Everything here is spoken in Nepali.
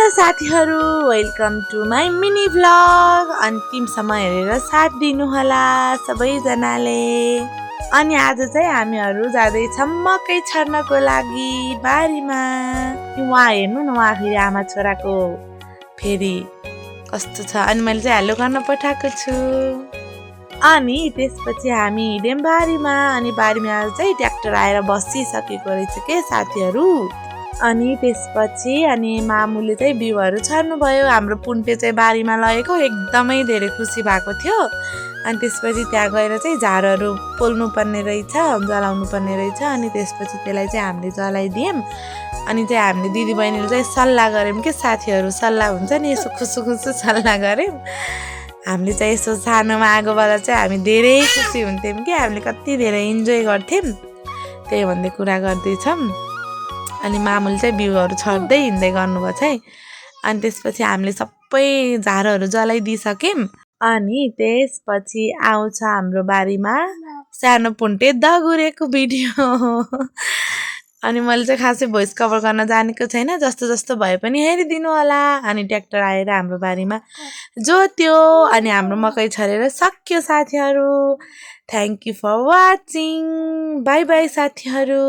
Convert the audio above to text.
साथीहरू, welcome to my mini vlog. अन्तिमसम्म हेरेर साथ दिनुहोला सबैजनाले। अनि आज चाहिँ हामीहरू जाँदैछौँ मकै छर्नको लागि बारीमा। उहाँ हेर्नु न, उहाँ फेरि आमा छोराको फेरि कस्तो छ। अनि मैले चाहिँ हेलो गर्न पठाएको छु। अनि त्यसपछि हामी हिँड्यौँ बारीमा। अनि बारीमा चाहिँ ट्र्याक्टर आएर बसिसकेको रहेछ के साथीहरू। अनि त्यसपछि मामुले चाहिँ बिउहरू छर्नुभयो। हाम्रो पुन्टे चाहिँ बारीमा लगेको एकदमै धेरै खुसी भएको थियो। अनि त्यसपछि त्यहाँ गएर चाहिँ झारहरू पोल्नु पर्ने रहेछ, जलाउनु पर्ने रहेछ। अनि त्यसपछि त्यसलाई चाहिँ हामीले जलाइदियौँ। अनि चाहिँ हामीले दिदीबहिनीले चाहिँ सल्लाह गऱ्यौँ कि साथीहरू सल्लाह हुन्छ नि, यसो खुसु खुसु सल्लाह गऱ्यौँ। हामीले चाहिँ यसो सानोमा आगोबाट चाहिँ हामी धेरै खुसी हुन्थ्यौँ कि हामीले कति धेरै इन्जोय गर्थ्यौँ, त्यही भन्दै कुरा गर्दैछौँ। अनि मामुले चाहिँ बिउहरू छर्दै हिँड्दै गर्नुभएको छ है। अनि त्यसपछि हामीले सबै झारहरू जलाइदिइसक्यौँ। अनि त्यसपछि आउँछ हाम्रो बारीमा सानो पुन्टे दगुरेको भिडियो। अनि मैले चाहिँ खासै भोइस कभर गर्न जानेको छैन, जस्तो जस्तो भए पनि हेरिदिनु होला। अनि ट्र्याक्टर आएर हाम्रो बारीमा जोत्यो। अनि हाम्रो मकै छरेर सक्यो साथीहरू। Thank you for watching. Bye bye साथीहरू।